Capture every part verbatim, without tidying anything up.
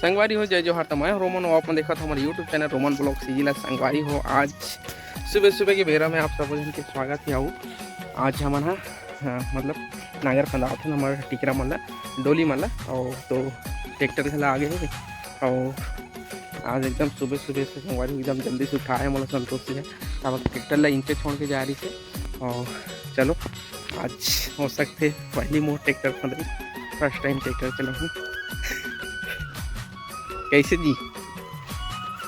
संगवारी हो, जय जोहार। त मैं रोमन, अउ आप मन देखत हो हमर YouTube channel Roman blog CG ला। संगवारी हो, आज सुबह सुबह के बेरा में आप सबो झन के स्वागत हे। अउ आज हमन ह, हाँ, मतलब नांगर फंदावत हन हमर टिकरा मन ला, डोली मन ला, अउ तो ट्रैक्टर घला आगे हे। अउ आज एकदम सुबह सुबह से संगवारी हो, एकदम जल्दी से उठाए मोला संतोष जी ह, काबर ट्रैक्टर ला इंचे छोड़ के जा रही थे। अउ चलो, आज हो सकथे पहली मोर ट्रैक्टर फंदई, फर्स्ट टाइम ट्रैक्टर चलाहूँ। कैसे जी?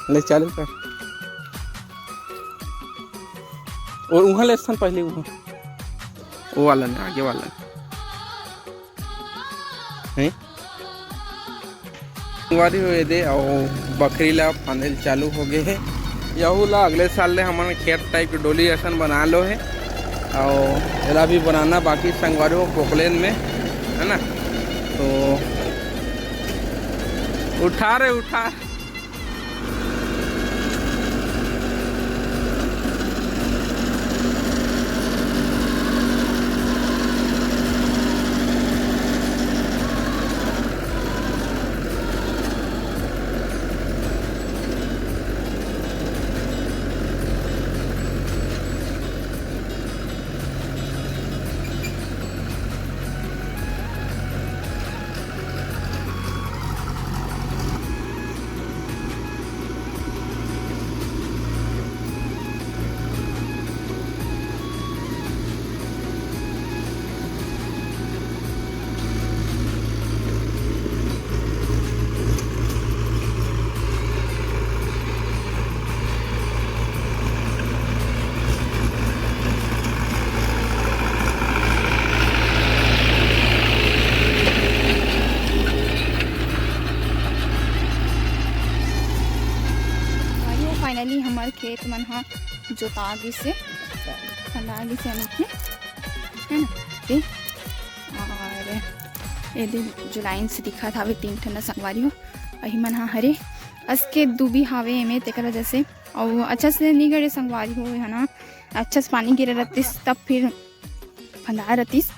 ले चालू कर। वो उहाँ ले स्थान पहले उहाँ। वो वाला ना, आगे वाला। हैं? संगवारी हो, ये दे, अउ बकरी ला फांदे ल चालू हो गए हे। यहू ला अगले साल ले हमन खेत टाइप के डोली असन बना लो हे, अउ एला भी बनाना बाकी संगवारी हो, पोकलेन में, है ना? तो उठा रे, उठा। फाइनली हमर खेत मन ह जोता गिस हे, फंदा गिस हे, है ना? ये, और ये दे, जो लाइन से दिखत हावे, तीन ठन संगवारी हो, अही मन ह हरे, अस के दूबी हावे एमे, तेकर वजह से, अउ अच्छा से नी गड़े संगवारी हो, है ना? अच्छा से पानी गिरे रहतिस, तब फिर फंदाए रहतिस।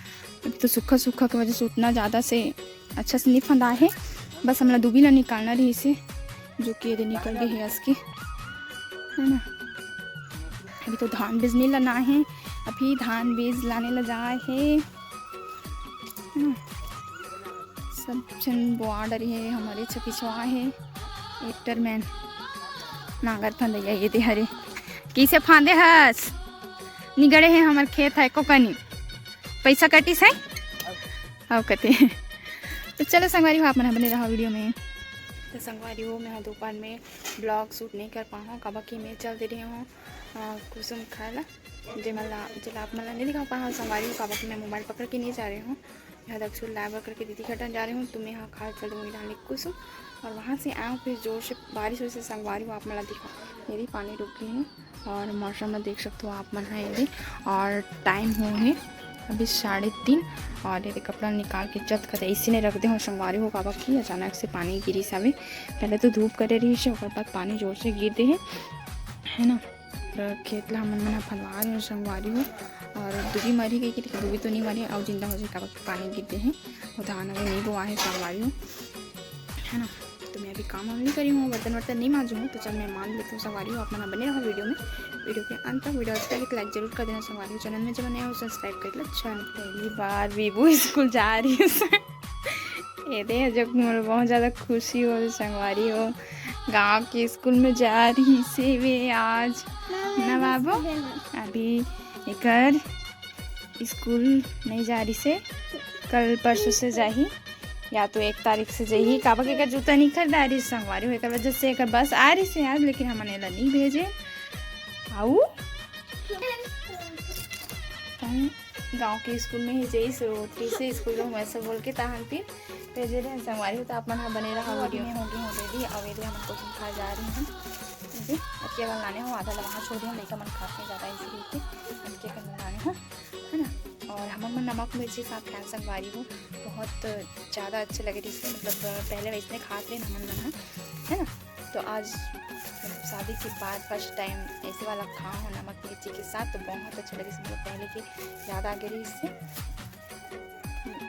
अभी तो सूखा सूखा के वजह से उतना ज़्यादा से अच्छा से नहीं फंदा है। बस हमला दूबी ला निकालना रहिस हे, जो कि ये निकल गए हे अस के, है ना। अभी तो धान बीज नहीं लाना है, अभी धान बीज लाने ला जाए है, है ना। सब झन बोआ डरे हे, हमरे छपिछवा हे, ट्रैक्टर में नांगर फंदैया ये दे हरे। किसे फांदे हस? निगड़े हे हमर खेत है कोकनी। पैसा कटिस है? अउ कते। तो चलो संगवारी हो, आप मन ह बने रहा वीडियो में। तो संगवारी हो, मैं ह दोपहर में ब्लॉग शूट नहीं कर पाऊँ, काबर कि मैं चल दे रही हूँ, अ, कुसुम खाए ला, जेमन ला, जेला आप मन ला नहीं दिखा पाऊँ संगवारी हो, काबर कि मैं मोबाइल पकड़ के नहीं जा रही हूँ। यहाँ दक्षिण लाए बर करके दीदी घर डन जा रही हूँ, तो मैं यहाँ खाए चल दूँगी डालने कुसुम। और वहाँ से आऊँ फिर जोर से बारिश हो से संगवारी हो, आप मन ला दिखा, मेरी पानी रुक गई है। और मौसम में देख सकते हो आप मन है ये, और टाइम हो है अभी साढ़े तीन। और ये कपड़ा निकाल के जत कर ऐसे नहीं रख दे हो संगवारी हो, काबर कि अचानक से पानी गिरिस हवे। पहले तो धूप करे रहिस हे, ओकर बाद पानी जोर से गिर दे हे, है ना। तो खेत ला हमन मन ह फंदवा रहे हो संगवारी हो, और दूबी मरी गई कि दूबी तो नहीं मरी, और जिंदा हो जाए, काबर कि पानी गिर दे हे, और धान अभी नहीं बोआ है संगवारी हो, है ना। तो मैं अभी काम वाम नहीं करी हूँ, बर्तन वर्तन नहीं मांजू हूँ। तो चल मैं मांज लेती हूँ संगवारी हो, आप मन बने रहो वीडियो में। वीडियो के अंत तक, वीडियो अच्छा लगे तो लाइक जरूर कर देना संगवारी हो, चैनल में जब नए हो सब्सक्राइब कर लो। चल पहली बार विभू स्कूल जा रही है। ये दे जो मोर बहुत ज़्यादा खुशी हो रही संगवारी हो, गांव के स्कूल में जा रही से वे आज ना बाबू। अभी एकर स्कूल नहीं जा रही से, कल परसों से जाही, या तो एक तारीख से जाही। काबर के एकर जूता नहीं खरीदा रही संगवारी हो, एकर वजह से एकर बस आ रही से आज, लेकिन हमन एला नहीं भेजे। आऊ गांव के स्कूल में ही जइस रोटी से स्कूल में वैसे बोल के तहन फिर भेजे रहे संगवारी हो। तो आप मन ह बने रहा वीडियो में। हो गए हो रेडी, अब ये हमन कोचिंग खा जा रही हैं। अतिया कन लाने हो, आधा ला वहाँ छोड़ दिया, लइका मन खाते ज़्यादा इसी लेके अतिया कन लाने हो, है ना। और हमन मन नमक मिर्ची साथ खाए संगवारी हो, बहुत ज़्यादा अच्छे लगे थे, मतलब पहले वैसने खात रहे हमन मन ह, है ना। तो आज मतलब शादी के बाद फर्स्ट टाइम ऐसे वाला खाओ हो नमक मिर्ची के साथ, तो बहुत अच्छा लगे, मतलब पहले के याद आ गई इससे।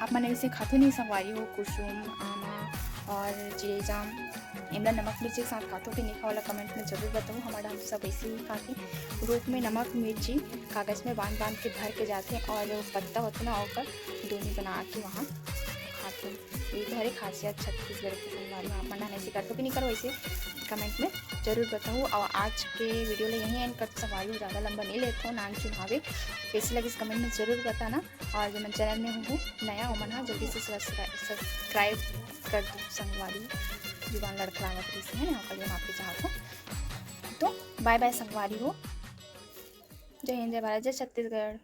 आप मन ऐसे खाते नहीं संगवारी हो, कुसुम, आमा, और चिड़े जाम, एमन ला नमक मिर्ची के साथ खाथो कि नहीं खाओ ला comment में जरूर बताओ। हमर डाहर सब ऐसे ही खाथे, रोप में नमक मिर्ची कागज में बांध बांध के भर के जाथे और वो पत्ता होथे ना, ओकर दोनी बना के वहाँ खाथे। ये तो हरे खासियत छत्तीसगढ़ के। संगवारी हो, आप मन ऐसे करथो कि नहीं करो, ऐसे comment में जरूर बताओ। और आज के video ला यहीं end करथो संगवारी हो, ज़्यादा लंबा नहीं लेथो, नान चुनावे कैसे लगिस comment में जरूर बताना। और जो मन channel में हो नया, ओमन हा जल्दी से subscri-, subscribe कर दो संगवारी। जुबान लड़खड़ावत रहिस हे, ओकर लिए माफी चाहत हो। तो bye bye संगवारी हो। जय हिंद, जय भारत, जय छत्तीसगढ़।